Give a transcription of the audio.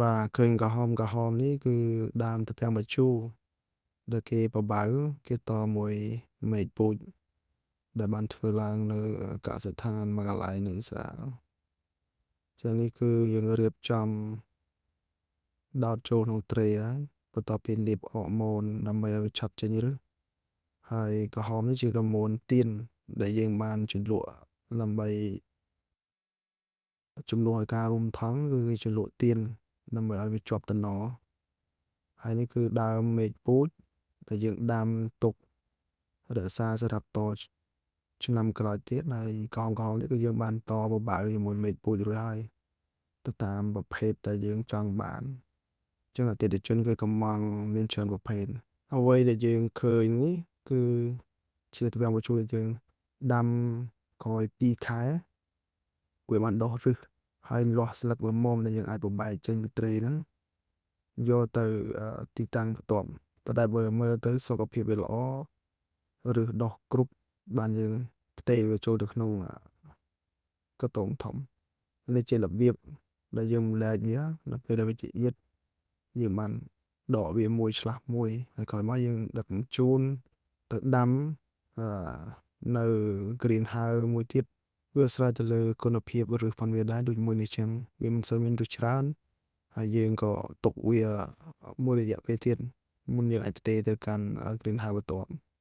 បាទឃើញក្រហមក្រហមនេះគឺដើមត្រពាំងបាយជូរដែលគេបបៅគេតមួយមែកពូជដែលបានធ្វើឡើងនៅកសិដ្ឋានមួយកន្លែងនៅអ៊ីស្រាអែលចឹងនេះគឺយើងរៀបចំដោតចូលក្នុងត្រេហើយបន្ទាប់ពីលាបអរម៉ូនដើម្បីឲ្យវាឆាប់ចេញឫសហើយក្រហមនេះជាក្រមួនទៀនដែលយើងបានជ្រលក់ដើម្បីជំនួសឲ្យការរុំថង់គឺគេជ្រលក់ទៀនដើម្បីឲ្យវាជាប់តំណហើយនេះគឺដើមមែកពូជដែលយើងដាំទុករក្សាសម្រាប់តឆ្នាំក្រោយទៀតហើយក្រហមក្រហមនេះគឺយើងបានតបបៅជាមួយមែកពូជរួចហើយទៅតាមប្រភេទដែលយើងចង់បានចឹងអតិថិជនគឺកំងមានច្រើនប្រភេទអ្វីដែលយើងឃើញនេះគឺជាត្រពាំងបាយជូរដែលយើងដាំក្រោយ2ខែវាបានដុះឫសហើយលាស់ស្លឹកល្មមដែលយើងអាចបំបែកចេញពីត្រេហ្នឹងយកទៅទីតាំងបន្ទាប់ប៉ុន្តែបើមើលទៅសុខភាពវាល្អឫសដុះគ្រប់បានយើងផ្ទេរវាចូលទៅក្នុងកតងធំនេះជារបៀបដែលយើងលែកវានៅពេលដែលវាជាអៀតយើងបានដកវាមួយឆ្លាស់មួយហើយក្រោយមកយើងដឹកជញ្ជូនទៅដាំនៅ green house មួយទៀតវាអាស្រ័យទៅលើគុណភាពឫសផងវាដែរដូចមួយនេះចឹងវាមិនសូវមានឫសច្រើនហើយយើងក៏ទុកវាមួយរយៈពេលទៀតមុនយើងអាចផ្ទេរទៅកាន់ green house បន្ទាប់។